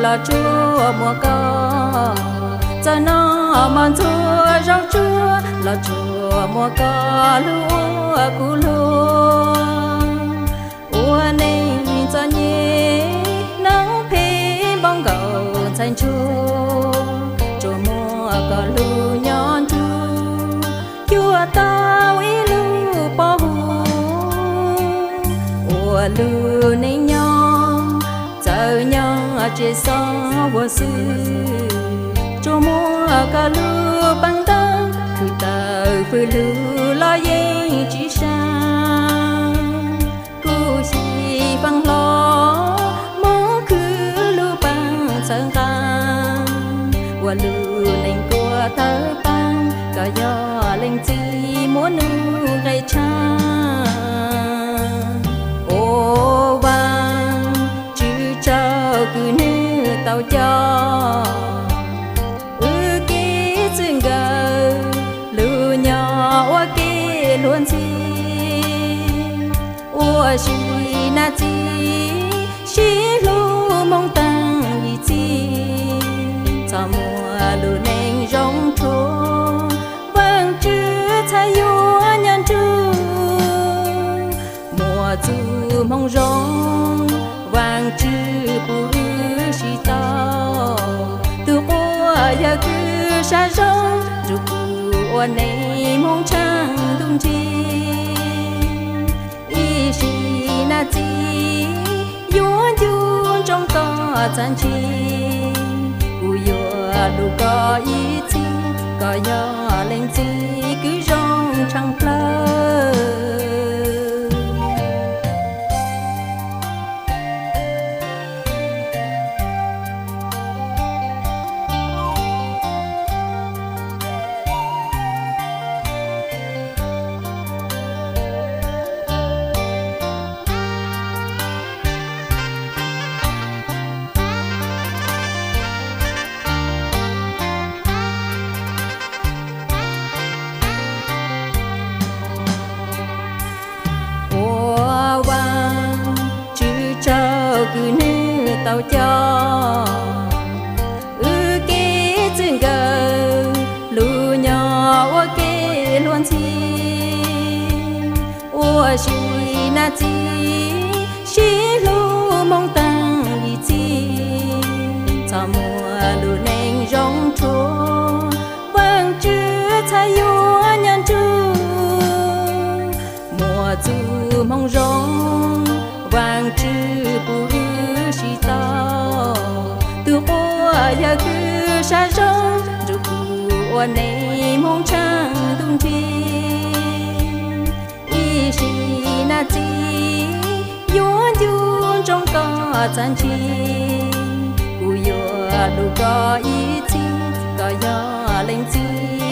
los tsuas muaj koj, txawm noj mov ntxuav zaub tsuag los tsuas muaj koj lub ua kuv luag. Ua neej txom nyem neeb phem npau nkaus ntxhais ntsuag, tsuas muaj koj lub nyob nrug, cuag tau ib lub pov hu. Ua lub neej nyob txawm nyob tsis xob huam xwb, tsuas muaj koj lub peev taw, khwv tawm fwj lug los yeej tsis sab. Kuv xyiv feem hlo mus khwv lub peev txhawv nqa, ua lub neej kuaj thawj peev, koj yog leej txiv muab nug nqe tshaj. Ua Vaajtswv tsaug kws nwg tau coj wb kev txwj nkawm, lug nyob ua ke luag ntxhi. Ua si nab txiv sib hlub moog taag ib txhis, txhob muab lub neej zoo rhuav, Vaajtswv txhad yuav nyob nrug. Muaj txuj moog zoo, Vaajtswv pub wb sib tau, tug quas yawg kws sab zoo, nrug kuv ua neej moog tshaaj ntuj nrig. Ib sim nab txiv yuav ncu ntsoov koj txaaj ntshis, kuv yuav lug koj ib txhis, koj yog leej txiv kws zoo tshaaj plawg. Ua Vaajtswv tsaug kws nwg tau coj wb kev txwj nkawm, lug nyob ua ke luag ntxhi. Ua si nab txiv sib hlub moog taag ib txhis, txhob muab lub neej zoo rhuav, Vaajtswv txhad yuav nyob nrug. Muaj txuj moog zoo, Vaajtswv pub wb sib tau, tug quas yawg kws sab zoo, nrug kuv ua neej moog tshaaj ntuj nrig. Ib sim nab txiv yuav ncu ntsoov koj txaaj ntshis, kuv yuav lug koj ib txhis, koj yog leej txiv